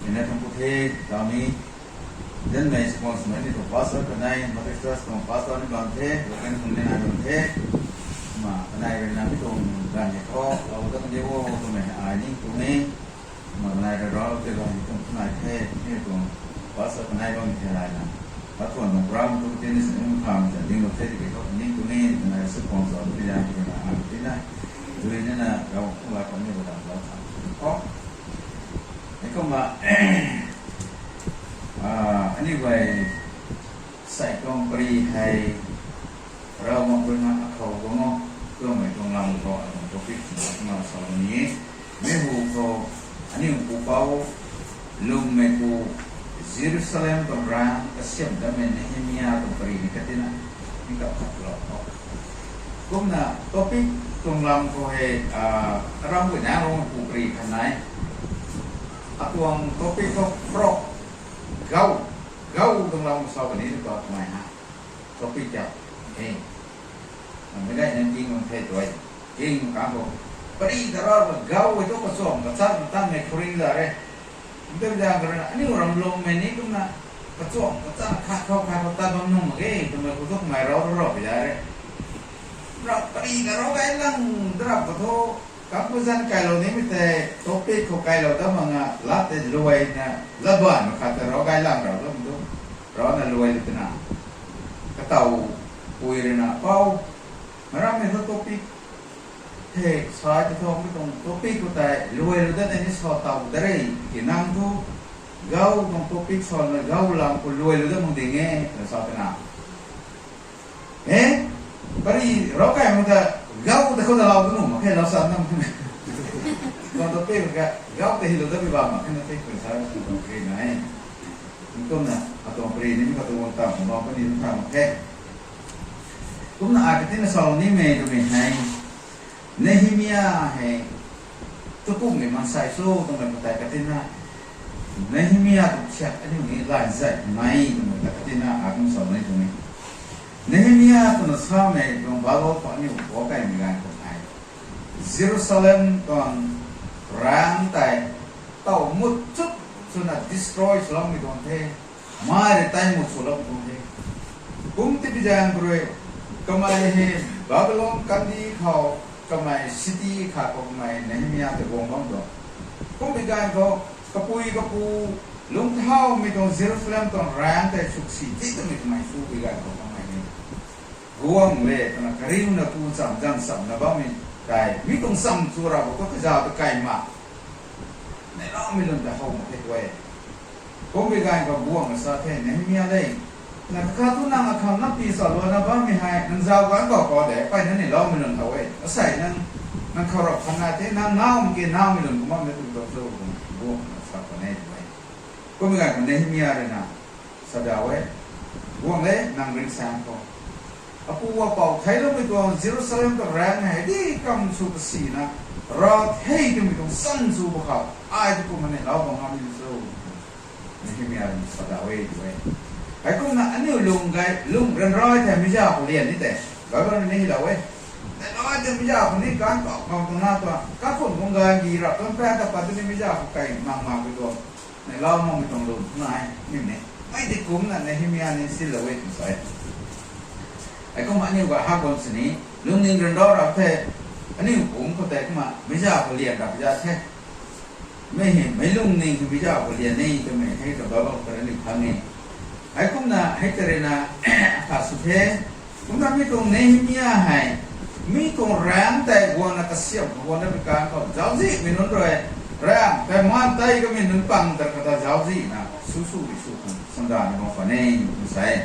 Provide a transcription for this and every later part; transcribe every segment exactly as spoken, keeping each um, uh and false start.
Ina thangpu the, tami, zanmei sw khang swmei ni tuang pastor kanei, Methodist Church tuang pastor ni bam the, local khang ni nai bam the, ma kanei rui na mi tuang ganv ni thu, lou dat ni o twmei ai ni tuang e, ma kanei rui rau tei ganv ni tuang kanei the, ni tuang pastor kanei bam the lai na. Katuang tuang program tu tini sini kham ta ding lo the tiki thu ni tuang e, kanei sw khang sw tu ya ni na ai tina. Dui ni na rau kum la kum ni ba dam lou tha. Ko. Ni kumna, ah, anyway, sai tuang pari hei, rau mak rui na akhou bam o, tuang mei tuang lam khou, atuang topic khou kumna sa bam ni e. Mi hu khou, aniu pupouc, lwmmei pu, Jerusalem tuang rang kasiam datmei Nehemia tuang pari ni katina, ni kap khat lou khou. Kumna topic tuang lam khou hei, ah, aram gui na rong pu pari khat nai. Atuang topic khou prok, gau, gau tuang lam sa bam ni tu twmei ha. Topic kiu, e. Mei gay na king lam the tu e. King kang khou, pari ta rau gau e tu kachuam kachat na tanmei khouringh za re. Ntu za kha rui na, aniu ram lwmmei ni kumna, kachuam kachat khat khou khat khou tat bam nuh mak ge twmei khou thu kamei rau rau rau pi za re. Rap pari ta rau gay lang, drap khou thu, kang pu zanc kailou nimei tei, topic khou kailou dat mak nga, lat tei luai na, lat baan mak khat tei rau gay lang rau tu, rau na luai lu twna. Kataw pui rui na, pou, marammei thu topic the, sai ta thu mi tuang topic khou tei luai lu dat ni sa taw da re, ki nang thu, gau tuang topic sa na gau lam khou luai lu dat mak ding e, twna sa twna. E, pari rau kai mak ta, gau ta khou ta lau tu nuh mak khe lau sa nam. Tuang topic ka, gau ta hi lu dat pi bam mak khe na the, twna sa, tuang pari na e. Kumna, atuang pari ni mi katuang tam, lau puni tham mak khe. Kumna ai katina sa nimei twmei hei, Nehemia hei, tukumhmei maansei cho twmei khou tei katina, Nehemia tuang siak aniu ni lay zay nai twmei ta katina, ai kum sa ni twmei. Nehemia twna samei tuang Bible khou aniu guang kaimei ganv khou hei, Jerusalem tuang rang tei, taw mut chut chuna destroy swloumei tuang the, mei rui tei mut swlou tuang the. Kum tipi zaeng khou rui, kamei hei Babylon kandih khou, kamei city khat khou kamei Nehemia tei guang bam tuang. Kummei ganv khou, kapui kapu, lungcthaumei tuang Jerusalem tuang rang tei suksi ti twmei kamei sw pui ganv khou kamei ni guang le twna kariuna pu cham zang cham na bammei tei, mi tuang cham chu ra bo tu kaza ta kai mak. Neiloumei lun ta how mak khe tu e. Kummei ganv khou guangna sa the, Nehemia le, na kakhat thu nang akhang na pi sa lua na bammei hei, nang zauc ganv khou khou de, peyna neiloumei lun how e. Asei nang, nang khou rap khan na the, nang naw mak ki nawmei lun kumna mei tu tau cho, guangna sa khwan e tu e. Kummei ganv khou Nehemia rui na, sa dau e, guang le, nang ringcsaeng khou, apu apou theicloumei tuang Jerusalem ta rang hei di kam sw kasina, ra thei twmei tuang cham sw ba khou, ai tu kumna neilou bam ngam ni cho, Nehemia rui sa dau e tu e. Heikumna aniu lung gay, lung ryanra thei miza khou lian ni tei, Bible rui ni lou e. Ryanra thei miza khou ni kan kau kau tuang na tuang, kakhun guang gay gi rap tuang pan ta pat tu ni miza khou kai mak mak pui tuang. Neilou makmei tuang lun nai, ni ne. Mei di kumna Nehemia ni silou e tw sa e. Heikumna aniu gay hak bam sini, lungning ryanra rap the, aniu kum khou tei kumna miza khou lian rap za the. Mei hei, meic lungning hei miza khou lian e twmei hei ta Bible khou rui ni khang e. Heikumna hei ta rui na, akhat sw the, kumna mi tuang Nehemia hei, mi tuang rang tei guangna kasiam khou guangna pi kan khou zauczihmei nunc rui, rang tei maan tei kamei nunc pang tat kata zauczihna, sw sw ri sw khang sanda ni bam khwan e, tw sa e.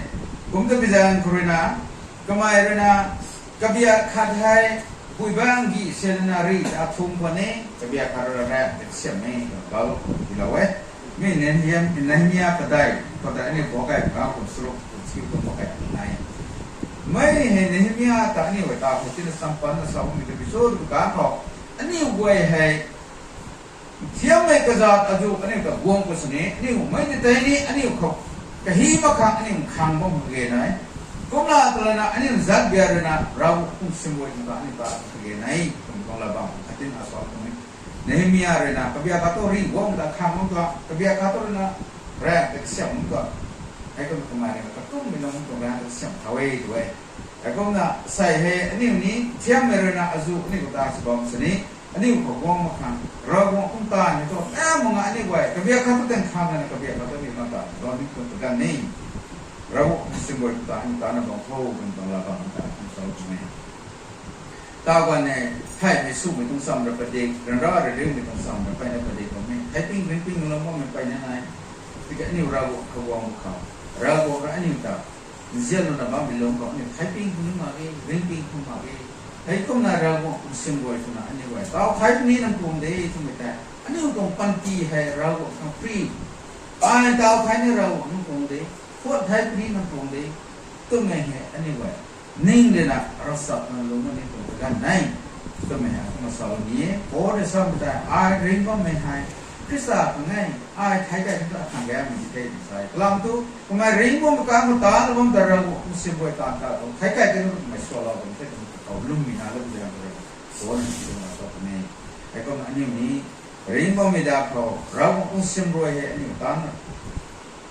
Kum ta pi zaeng khou rui na, kamei rui na, kabiak khat hei, bui bang gi selna ri ta thum khwan e, kabiak khat rui rang tei kasiam e, twna Bible khou tilou e. Mi Nehemia, Nehemia padei, padei aniu guang kai kan khou saruk, chiu tuang guang kai nai. Mei hei Nehemia ta aniu ta khou tina sampanna sa bammei ta pi cho tu kan khou, aniu guay hei, thiammei kazat azu aniu ta guang khou sini, aniu mei ti tei ni aniu khou, kahi mak khang aniu khang bam kage nai. Kumna ta lana aniu zat bia rui na, Ravguangc kum sim guay ta aniu ta kage nai, kum tuang la bam, atin asal kum e. Nehemia rui na, kabiak khat tu ringh guangmei ta khang mak tuang, kabiak khat tu rui na, raeng ta kasiamh mak tuang. Hei kumna kamei rui na, katummei lung tuang raeng ta kasiamh thau e tu e. Hei kumna, sei hei, aniu ni, thiammei rui na, azuh, aniu ta si bam sini, aniu khou guang mak khang, Ravguangc kum ta ni tu, e mak nga aniu guay, kabiak khat tu tang khang na, kabiak khat tu ni mak ta, bam ni tu ta ganv ni. Ravguangc kum sim guay kum ta, aniu ta na bam khou, kum tuang la bam ta, kum sa kum e. Tau ganv e, theihmei swmei tuang cham ra padik, ryanra rui riumei tuang cham ra peyna padik bam e. Theiping, ringping lou makmei peyna nai. Tiki aniu Ravguangc khou guang mak khou, Ravguangc rui aniu ta nzianlouna bammei lung khou aniu theiping khou mak ge, ringping khou mak ge. Hei kumna Ravguangc kum sim guay twna aniu guay, tau thei puni nang tuang de twmei tei, aniu tuang panty hei Ravguangc khang free. Ai tau thei ni Ravguangc nang tuang de, phuat thei puni nang tuang de, twmei hei aniu guay ning rui na ravchapna lungc ni tuang ta ganv e. Twmei hei kumna salou ni e. Paul rui samei tei, ai ringh bammei hei Khrista khang e, ai thei kai tu akhang gaymei di the twna sa e. Kalam thu, kamei ringh bammei kang khou ta na bam ta Ravguangc kum sim guay taanv ta tuang thei kai tu kamei swlou bam the twmei ta khou lwmmei na lwm zaeng khou rui, Paul na si tuang ravchap puni. Hei kumna aniu ni ringh bammei da khou Ravguangc kum sim guay hei aniu ta na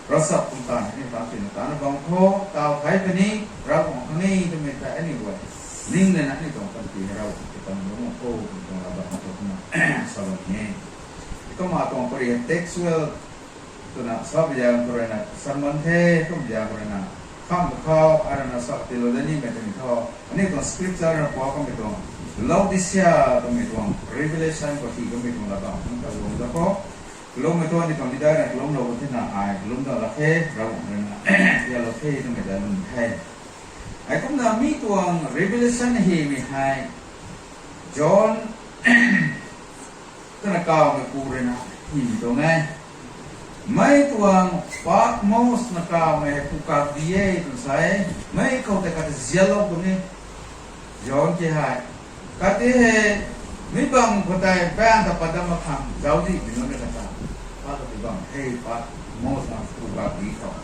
ravchap kum ta, aniu ta tina ta na bam khou, tau thei puni, Ravguangc khang ni twmei tei aniu guay ning rui na aniu tuang panty hei Ravguangc khou ta lungc khou, kum tuang la bam khou kumna salou ni e. Kumna tuang pary textual twna sa bi zaeng khou rui na sermon the, kum zaeng khou rui na, kham khou, ai rui na sa tilou da nimei tei thu, aniu tuang scripture na pua kamei tuang, Laodicea twmei tuang, Revelation khou ti kamei tuang la bam khou ta lungc da khou, kalum mei thu aniu tuang leader na kalumlou bam thena ai kalum da lak khe, Ravguangc rui na tialou the twmei ta lwm the. Hei kumna mi tuang Revelation hymei hei, John twna kawmeipu rui na hymei tuang e. Mei tuang Patmos na kawmei hei pu kak di e twna sa e. Mei khou tei kata zialou puni, John ki hei. Kati hei, mi bam khou tei pan ta pat dam mak khang zaucdihmei nunc ni kata, pat kati bam hei Patmos na pu kak di khou,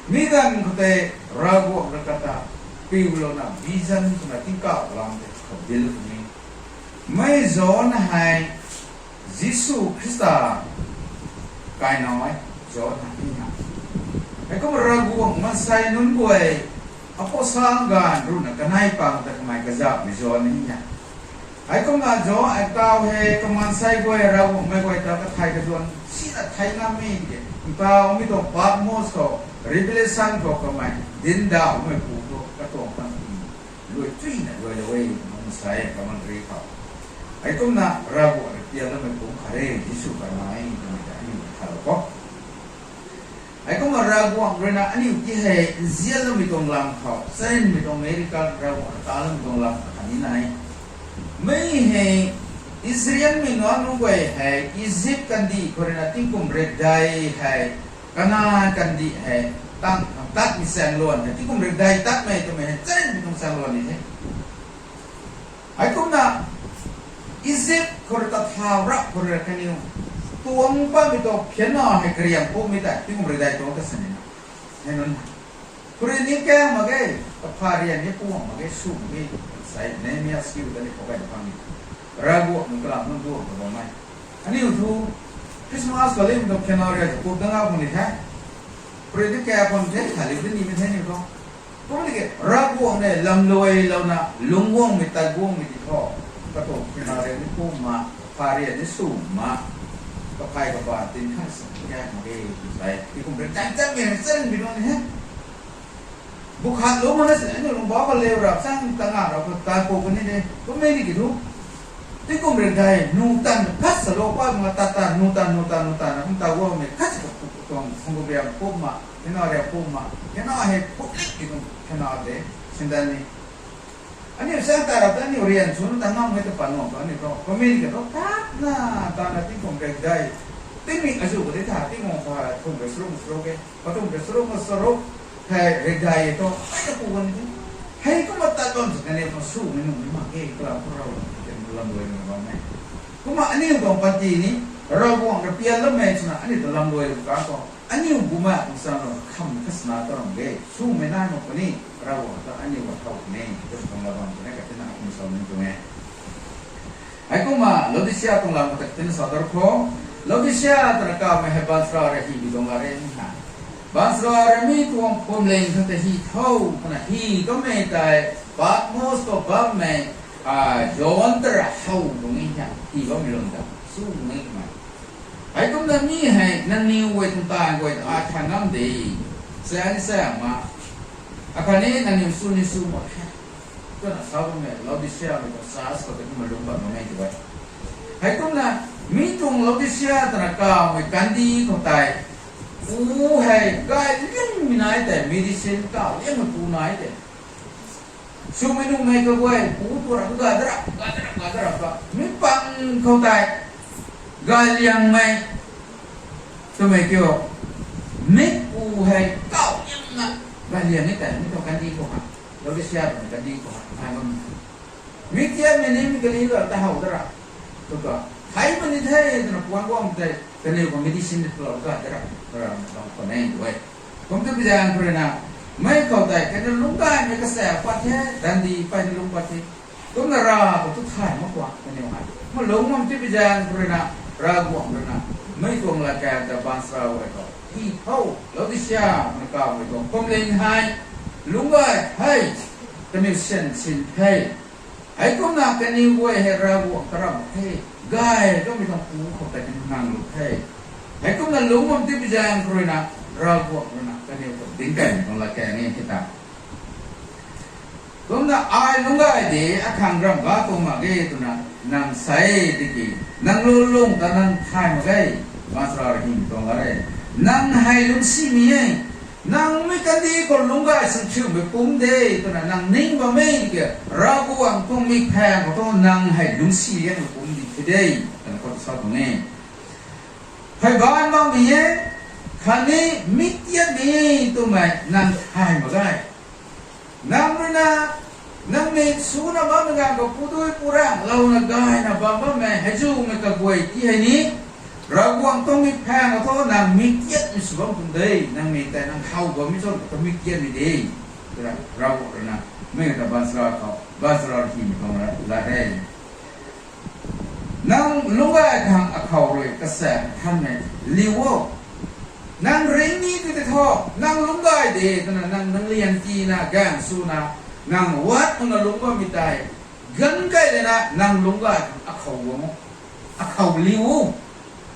mi ganv khou tei Ravguangc rui kata piulouna vision twna tingkauh lam tei khou dil puni. Mei John hei Jisu Khrista kainow e, John hei ni na. Heikumna Ravguangc maansei nunc guay, apostle ganv ruhna kanei pang ta kamei kazauhmei John ni na. Heikumna John, ai tau hei kamaansei guay, Ravguangc mei guay ta kathei kaduan sina thei ngammei tiki, ntaw mi tuang Patmos khou, Revelation khou kamei dindauhmei pu thu katuang panty luai chuyna luailou e, maansei commentary khou. Heikumna Ravguangc rui tialoumei pumc khat re, Jisu kainow e twmei ta aniu thalou khou. Heikumna Ravguangc rui na aniu ti hei nzianloumei tuang lam khou, charynmei tuang miracle Ravguangc rui taloumei tuang lam khatni nai. Mei hei Israelmei nunc guay hei Egypt kandih khou rui na tingkum rikdei hei, Kanan kandih hei, tang, tatmei chaengluan hei tingkum rikdei tatmei twmei hei charynmei tuang chaengluan ni the. Heikumna Egypt khou rui ta thau rap khou rui kaniw tuang patmei tuang phianna hei kariang kummei tei tingkum rikdei tuang ta sa ni na. Hei nunc khou rui ni kang mak ge, kapha rian ni puang mak ge, sw mak ge, sa e, Nehemia skiu ta ni khou kai ta pang ni. Ravguangc nunc kalam nunc duang ta bammei. Aniu thu Christmas khou lim tuang phianna rian ta kup dang a khou ni the. Khou rui ni kang khou the, thaliu di nimei the niu thu. Kum ni ke, Ravguangc ne lamluailouna lungc guangmei tat guangmei ti thu, katuang phianna rian ni kumna, kapha rian ni sw mak, kaphay kabaanv tin khang sin kang mak ge, sa e. Tingkum rikdei tatmei hei charynmei tuang ni he. Bu khat lungc mana sini aniu lungba khou leu rap chang ta nga rap khou ta kou kani de, kummei ni ki thu. Tingkum rikdei, nu tan, khat salou pat mak tat tan, nu tan, nu tan, nu tan, na kum ta guangmei, khat sa tuang, tuang, tuang gu biam kumna, phianna rian kumna, phianna hei public ti tuang phianna de, sindan ni. Aniu sa ta rap ta aniu rian sw ta ngammei ta pat nuang ta aniu thu, kummei ni ki thu, tatna, tatna tingkum rikdei. Tingmik azuh khou di tha, tingkum kha, thumh rui charuk, charuk e. Pathumh rui charuk, charuk, hei rikdei e thu, ai ta ku kan di. Heikumna tat bam sa kaniw tuang swmei nunc ni mak ge, kalam khou Ravguangc ta lamluaimei bammei. Kumna aniu tuang panty ni, Ravguangc rui pianloumei swna aniu ta lamluai lu kan khou, aniu bumei tuang chaengluan kham kha sina ta ram ge, swmei nai mak puni, Ravguangc ta aniu guay thau puni, twmei tuang la bam twna katina kum sa ni tuang e. Heikumna Laodicea tuang lam khou ta tina sa dar khou, Laodicea twna kawmei hei baanchara rui hymei tuang lat re ni ha. Baanchara rui mi tuang phuamling khang ta hy tho, twna hy kamei tei, Patmos khou bammei, a, John ta rui how tuang ni ha, hy bammei lung ta, sw tuang ni twmei. Heikumna mi hei nangniw guay tuang taanv guay ta ai thay ngam de. Sa ni sa ma. Akhatni nangniw sw ni sw mak khe. Twna sa bammei Laodicea mei tuang church khou ta kumna lungc bam bammei tw e. Heikumna mi tuang Laodicea twna kawmei kandih khou tei, pu hei gay liangmei nai tei, medicine kaw liangmei pu nai tei. Swmei nunc mei kaguay, pu tu rap, ga da rap, ga da rap, ga da rap, ga. Mi pang khou tei, gay liangmei, twmei kiu, mik pu hei kaw liangna, gay liang ni tei, mi tuang kandih khou ha. Laodicea twmei kandih khou ha, nai bam. Mik tiatmei ni mi kali ga ta how da rap. Tw ka, hei ma ni the, twna puan guang tei, kaniw khou medicine ni twlou ga da rap, da rap, bam khou nei tw e. Kum tu pi zaeng khou rui na, mei khou tei, kaniw lungcgaymei kasaek pat the, dandi peyna lungc pat the. Kumna Rav khou tu thay mak khwan, kaniw hei. Malung bam tu pi zaeng khou rui na, Ravguangc rui na, mei tuang latkaeng ta baanchara guay khou, hy tho, Laodicea, mei kawmei tuang phuamling hei, lungcgay hei, kaniw syan sin the. Heikumna kaniw guay hei Ravguangc karam the, gay kamei tuang pu khou tei kaniw nang lu the. Heikumna lungc bam tu pi zaeng khou rui na, Ravguangc rui na, kaniw khou dinc kaymei tuang latkaeng e the ta. Kumna ai lungcgay de, akhang ram ga tuang mak ge twna nang sa e tiki, nang lungc lung ta nang thay mak ge, baanchara rui hymei tuang lat re. Nang hei lungcsimei e, nang mi kandih khou lungcgay sangkhiumei pumc de, twna nang ning bam e tiki, Ravguangc tuang mikphaeng khou thu nang hei lungcsi liangmei pumc di the de, twna khou tu sa tuang e. Pheybaanv makmei e, khatni mik tiatmei twmei nang thay mak ge. Nang rui na, nang mik suna bammei ganv khou pudui purang louna gayna bam bammei, hei zumei kaguay ti hei ni, Ravguangc tuang mikphaeng khou thu nang mik tiatmei sw bam tuang de, nang mik tei nang how bammei cho ta mik tiatmei de. Twna Ravguangc rui na, mei ta baanchara khou, baanchara hymei tuang lat re. Nang lungcgay khang akhou rui kasaek thanmei liu o. Nang ringh ni tu tei thu, nang lungcgay de, twna nang, nang lian tina gaeng swna, nang wat twna lungc bammei tei, ganv kai lana nang lungcgay khang akhou guang o. Akhou liu o.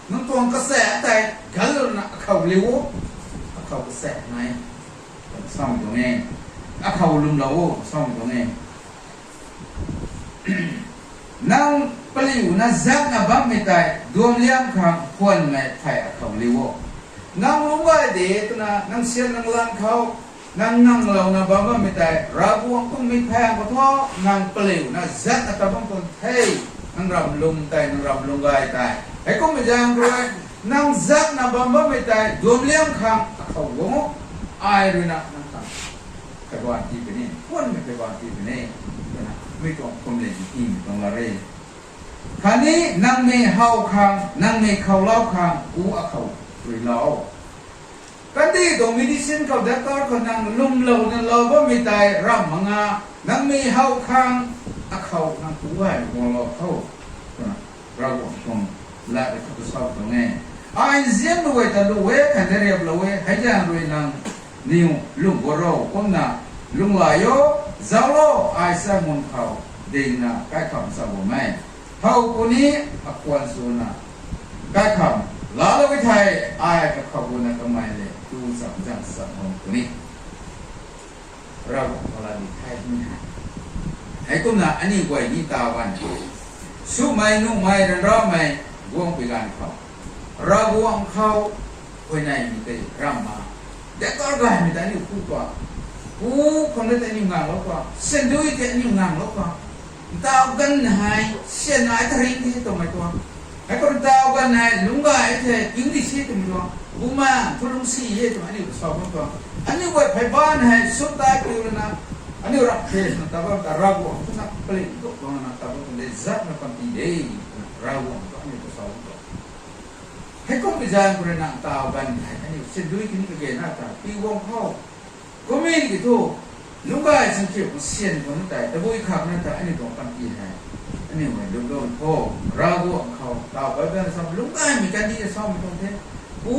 Nang tuang kasaek tei, ganvlouna akhou liu o. Akhou kasaek nai. Samei tuang e. Akhou lwmlou o, samei tuang e. Nang paliuna zakna bammei tei, duamliang khang khwanmei phey akhou liu o. Nang lungcgay de twna, nang syan nang lan khou, nang nanglouna bam bammei tei, Ravguangc tuang mikphaeng khou thu, nang paliuna zakna ta bam tuang the, nang ram lwm tei, nang ram lungcgay tei. Heikummei zaeng khou rui, nang zakna bam bammei tei, duamliang khang akhou guang o, ai rui na nang khang pheybaanv tii puni, khwanmei pheybaanv tii puni, twna, mei tuang phuamling hymei tuang lat re. Khatni nangmei how khang, nangmei khou lou khang, pu akhou rui lou. Kandih tuang medicine khou doctor khou nang lwmlouna lou bammei tei ram mak nga, nangmei how khang, akhou nang pu gay guanglou khou, twna, Ravguangc tuang lat rui khou tu sa tuang e. Ai nzianmei guay ta lu e, khatni riaplou e, hei zaeng rui nang niw lung guang ro, kumna, lungclay o, zauclo, ai sa mun khou, dingna kaikham sa bammei thow puni, akhwan swna, kaikham laalou e thei, ai kakhou guna kamei le tu cham zang cham bam puni. Ravguangc khou lat di the ni hei. Heikumna aniu guay ni taw ganv, sumei nuhmei ryanramei guangpui ganv khou, Ravguangc khou huayneymei tei ram ma, doctor gaymei tei aniu pu pa, pu khang na tei aniu nganglou pa, syandui tei aniu nganglou pa, ntaw ganv hei syan nai ta ring the twmei tuang. Heikum ntaw ganv hei lungc gay the, ing di si twmei tuang. Bumaengh thu lungcsi e twmei aniu ta sa bam tuang. Aniu guay pheybaanv hei sut tai piu lana, aniu rap the na ta bam ta, Ravguangc thu na palik tu tuang na ta bam tuang de, zakna panty de, Ravguangc thu aniu ta sa bam tuang. Heikum pi zaeng khou rui nang ntaw ganv hei aniu syandui kini kage na ta pi guang khou, kum e ki thu, lungc gay sangkhiu khang syan khou na tei tabui khak na ta aniu tuang panty hei Aniu hei lungclou kho, Ravguangc khou taw Bible sam lungc gaymei kandih samei tuang the. Pu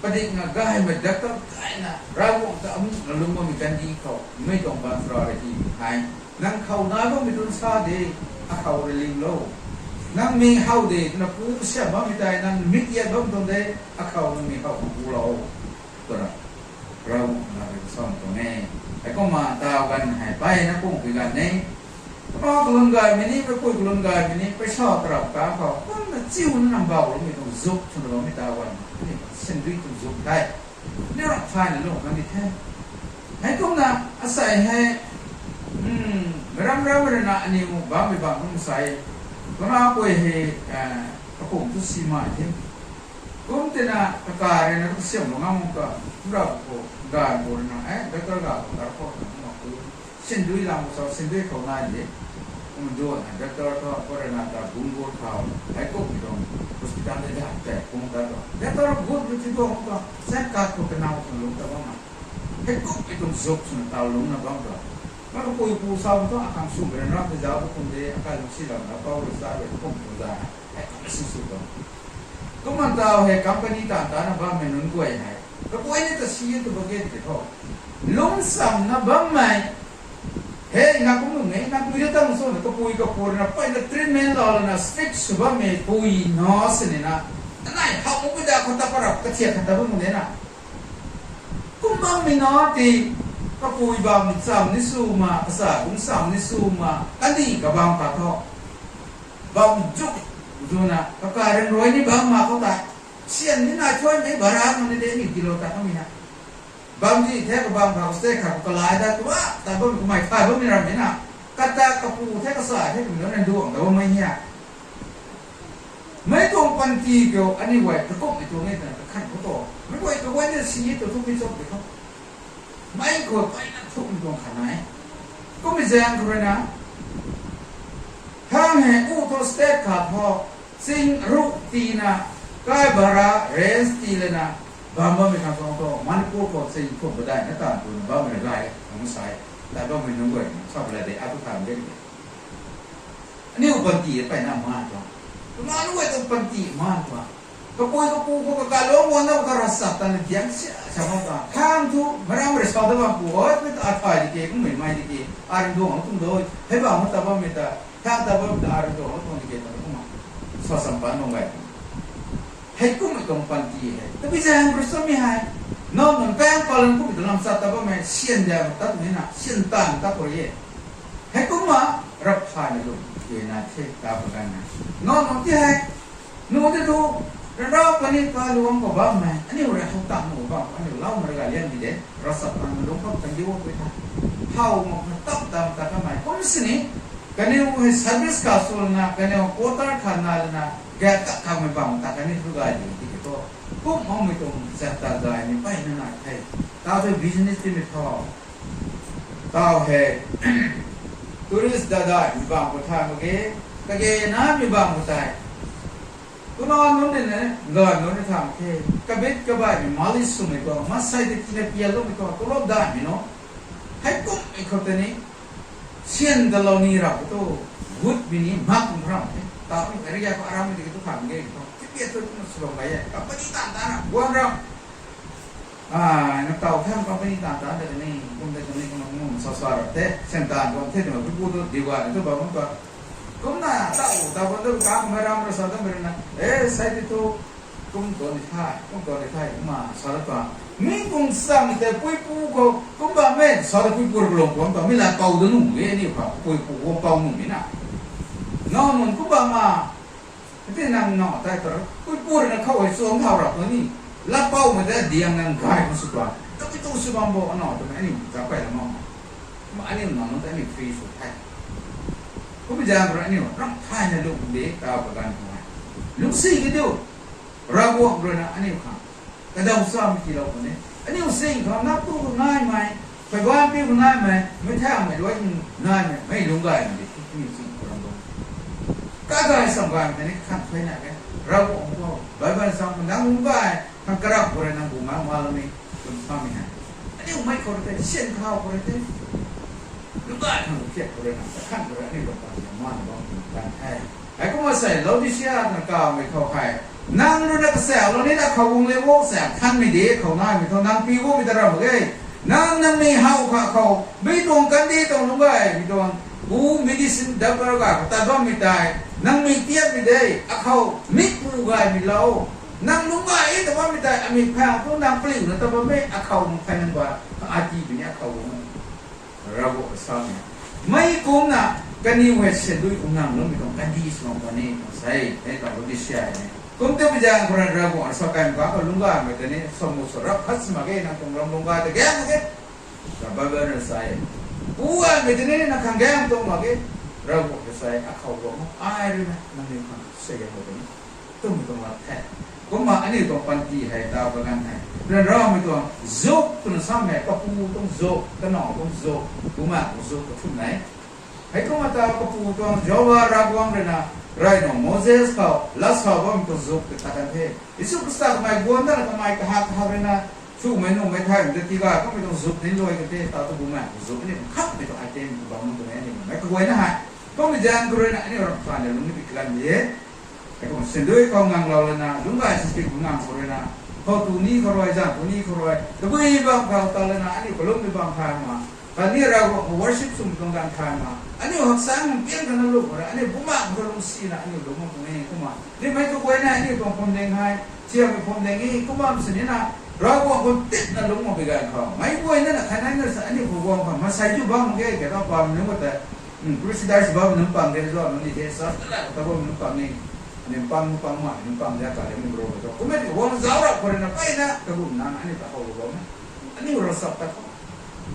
padikna gaymei doctor gayna Ravguangc ta amuk na lungc bammei kandih khou mei tuang baanchara rui hymei hei, nang khou nai bammei tun sa de, akhou rui linglou. Nang mi how de twna pu kasiam bammei tei nang mik yak bam tuang de, akhou nang mi how khang pulou. Twna Ravguangc na rui sam tuang e. Heikumna taw ganv hei mpeyna kungpui ganv e. Kumna kalum gaymei ni, kapui kalum gaymei ni, paisa tarap ta khou kumna chiuna nang bauloumei tuang zuk twna bammei taw ganv, aniu sindui tuang zuk the. Aniu rap thayna lung khang di the. Heikumna asei hei, ram ram rui na aniu bammei bang kum sa e. Kumna pui hei, kapum tu simei the. Kum tina kaka rui na kasiamlou ngam ka, kumrap khou, ganv khou rui na, e, doctor ga khou, doctor khou na, kumna khou, sindui lam khou, sindui khou nai de. Kum duan na, doctor khou, khou rui na ta bungc gut khou, hei kummei tuang hospital de da tei kum ta tuang. Doctor gut lu thi tuang ka, sen kat khou kanau khang lungc ta bam na. Hei kummei tuang zuk swna taw lungc na bam tuang. Mei kapui pu sa bam tuang, akhang swmei rui na rap tei zauc bam tuang de, akai lungcsi lam na, pau rui sa rui kum tuang za. Hei kummei sin sw tuang. Kumna taw hei company taanv tana bammei nunc guay hei, kaguay ni ta si e tw ba ge tei tho. Lungcsamna bammei, hei na kum nung e, na dui ta tang sw na kapui kapur na mpeyna treatment lou lana strict sw bammei pui na sini na. Anei how mukpui da khou ta parap kathiak khat ta bam nung e na. Kum bammei na ti, kapui bam cham ni sw ma, kasa kum cham ni sw ma, kandih kabam khat tho. Bam zuk, zuna, kaka rui rui ni bam ma khou ta. Syan ni nai thuanmei bara nang ni de ni kilo ta kamei na. Bam di the kabam kha stay kha kalai da tua, ta bam kamei thay bammei rammei na. Kata kapu the kasa the kamei na duang da bammei hia. Mei tuang panty kiu aniu guay kakumhmei tuang e twna kakhan khou tu. Mei guay kaguay ni si e tw thu mei chap de khou. Mei khou mpeyna thukmei tuang khat nai. Kummei zaeng khou rui na, thang hei u thu state khat thu, ching ruh tina, kai bara range ti lana, bam bammei khang tuang thu, Manipur khou ching thumh padeih na taanv twna bammei na gay, nang sai, ta bammei nunc guay, sa pala de, atu than de. Aniu panty mpeyna maan tuang. Kumna nunc guay tuang panty maan tuang. Kapui kapu khou kakalung guangna khou ravchap tana diang sia sa bam tuang. Khang thu, maram rui sa da bam pu, oi, mei ta athai di ke, kummei mei di ke, arui duang tuang doi. Hei bam ta bammei ta, khang ta bammei ta, arui duang tuang di ke, ta kumna. Sa sam pan bam gay. Hei kummei tuang panty hei. Tabui zaeng rui samei hei. Nau nunc kaeng palan kummei tuang lam sa ta bammei, syan diang tat mei na, syan taanv tat khou rui e. Heikumna rap thayna lung, ke na the ta paganna. Nau nunc ti hei, nunc ti thu, rara pani kaluang khou bammei, aniu rui how tang nu bam, aniu lau mara ga lian di de, ravchap tang lung khou kan di wo pui tha. How mak na tap tam ta kamei, kum sini, kaniw hei service kha sw lana, kaniw quarter kha na lana, gap kak khamei bam ta kaniw thu gay di di ki thu. Kum makmei tuang zat ta gay ni mpeyna nai the. Ta thu business timei thu. Taw hei, tourist dadai mi bang khou thay mak ge, kage na mi bang khou tei. Kumna nunc ni na, ganv nunc ni thay mak khe, kabit kabaihmei mali swmei tuang, maansei tei tina pianloumei tuang, tulop daihmei nunc. Heikumhmei khou tei ni, syan talou ni rap khou tu, gutmei ni mak kum rap the. Taw area khou aram mei tiki tu thay mak ge khou, tipiat tu kumna swlou gay e, company taanv tana, guang ram. Ai, na taw thang company taanv taanc ta kani, kum ta kani, kum kum sa sa rap the, syan taanv tuang the twna, pu pu tu, diu gay na tu bam mak tuang. Kumna, taw, taw bam tu, kakhou mei ram rui sa ta mei rui na, e, sai ti thu, kum tuang ni thay, kum tuang ni thay, kumna sa ta tuang. Mi kum sam tei pui pu khou, kum bammei, sa ta pui pu rui kalung tuang tuang, mi la pou da nuh e, ni khou, pui pu khou pou nuh mei na. Nau nunc kum bam ma, Ti nang na tei ta, pui pu rui na khou hei chuang thau rap tuang ni, la poumei tei diang nang gay kum sw tuang. Tabui tuang sw bam bo, ana twmei aniu ta pey la mak ma. Ma aniu nang nunc tei aniu free sw the. Kummei zaeng rui aniu ram thayna lung de, taw kaganv khou hei. Lungcsi ki diu, Ravguangc rui na aniu khang kadaw chamei tiilou puni. Aniu sing khou nap tu khou naimei, phey ban piu khou naimei, mei thaumei luai khou naimei, mei lungc gaymei di, aniu sing khou ram bam. Kagay sam gaymei tei ni khan thuy na ke. Ravguangc khou, Bible sam khou nang lungc gay, nang karap khou rui nang bu ma ma lou ni, kum samei hei. Aniu mei khou rui tei, syan khou rui tei. Lungc gay khang thiak khou rui na, ta khang khou rui aniu ta pan mana bam kan the. Hei kumna sei Laodicea na kawmei khou hei, nang rui na kasialou ni na khou guang le wo sa thanmei de khou naimei thu nang pi guangmei ta ram mak ge. Nang nangmei how kha khou, mi tuang kandi tuang lungc gaymei tuang, bu medicine doctor ga khou tat bammei tei, nangmei tiatmei de, akhou, mi pu gaymei lou. Nang lungc gay e ta bammei tei, amik phang tu nang paliuna ta bammei, akhou nang phai nang ba, ati puni akhou guang. Ravguangc rui samei. Mei kumna, kaniw hei sandui kum nang lungmei tuang kandi sw bam puni, sei, hei ta Laodicea ni. Kum tei mi zaeng khou rui Ravguangc rui sa kai ka khou lungc gaymei tei ni, samu sa rap khat si mak ge, nang tuang ram lungc gay ta gaeng mak ge. Sa Bible rui sa e. Pu gaymei tei ni, nang khang gaeng tuang mak ge. Ravguangc rui sa e, akhou guang, ai rui na, nangniw khang sa gaeng mak tei ni. Twmei tuang lat the. Kumna aniu tuang panty hei taw kaganv hei, ryanramei tuang zuk twna samei, kapu tuang zuk, kanac tuang zuk, bumaengh tuang zuk kathumh e. Hei kumna taw kapu tuang Jihova Ravguangc rui na, rey nuang Moses khou lat sa bammei tuang zuk tei ta kan the. Jisu Khrista kamei guang dana kamei kahak kahak rui na, sumei nuhmei thay ta tiga kummei tuang zuk ni luai kan the, taw tu bumaengh tuang zuk ni khakmei tuang item bam tuang e ni mei kaguayna hei. Kummei zaeng khou rui na aniu ram kha ni lungc ni pi kalan di e. Hei kumna sandui khou nganglou lana, lungc gay sandui khou ngang khou rui na, khou tu ni khou rui, zan tu ni khou rui, tabui bam khou ta lana, aniu kalum ni bam thay ma. Khatni Ravguangc khou worship sw tuang ganv thay ma. Aniu haksaeng piang kana lum khou rui, aniu bumaengh khou lungc sina, aniu lungc mak tuang e kumna. Rimei kaguayna, aniu tuang phuamling hei, thiammei phuamling e, kumna sini na, Ravguangc khou titna lungc mak bi ganv khou. Meic guayna na khatni na sa, aniu khou guang khou, masei tu bam ge, kata pam nunc khou ta, Crusaders bam nunc pang de, zuan nunc ni de, sa, ta la, ta bam nunc pang ni. Aniu pang, pang ma, aniu pang de, ta le, aniu bro, ta. Kumna ti guang zauc rap khou rui na, peyna, ta bum na, aniu ta khou bam na. Aniu ravsap ta khou.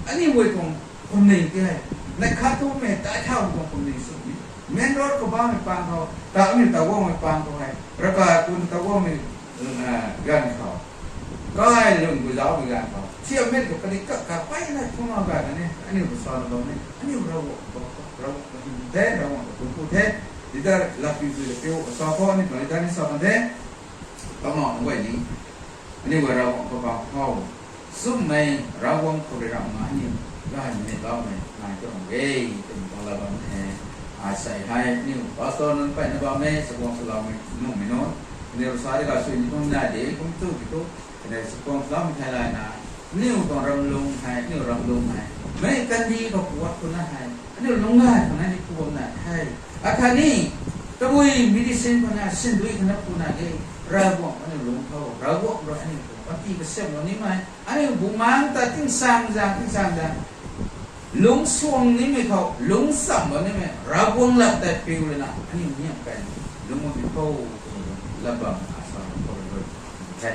Aniu guay tuang phuamling ti hei. Neih khat tu mei, tai thau tuang phuamling sw ni. Main road khou bammei pang khou, ta aniu ta guangmei pang khou hei. Raka kun ta guangmei, ganv khou. Kai lun gu zaucmei ganv khou. Thiam mei khou kani kak kak peyna kumna gay na ni. Aniu khou sa na bam ni. Aniu Ravguangc khou, Ravguangc khou hym the, Ravguangc khou kum ku the. Leader lat piu zui la piu, sa khou aniu tuang leader ni sa kan the. Kamna nunc guay ni. Aniu guay Ravguangc khou bam khou. Sumei Ravguangc khou rui ramna aniu gaymei ni loumei nai tuang e, twmei tuang lat bam the. Ai sei hei, aniu pastor nunc peyna bammei, chakhwang swloumei, nuhmei nunc. Aniu rui sa di ga sui ni kum nai de, kum tu ki tu. Kaniw chakhwang swloumei thei layna, aniu tuang ramlung hei, aniu ramlung hei. Mei kandih khou puat khou na hei, aniu lungc gay khou na ni puam na hei. Akhatni, tabui medicine khou na, sandui khou na pu na de, Ravguangc aniu lungc khou, Ravguangc rui aniu khou, panty kasiamhlou nimei, aniu bumaengh ta tingsaengzaeng, tingsaengzaeng. Lungc suang nimei khou, lungc chamlou nimei, Ravguangc lat tei piu lana, aniu niam kai, lungc bam ni khou, lat bam, asa, khou rui, the.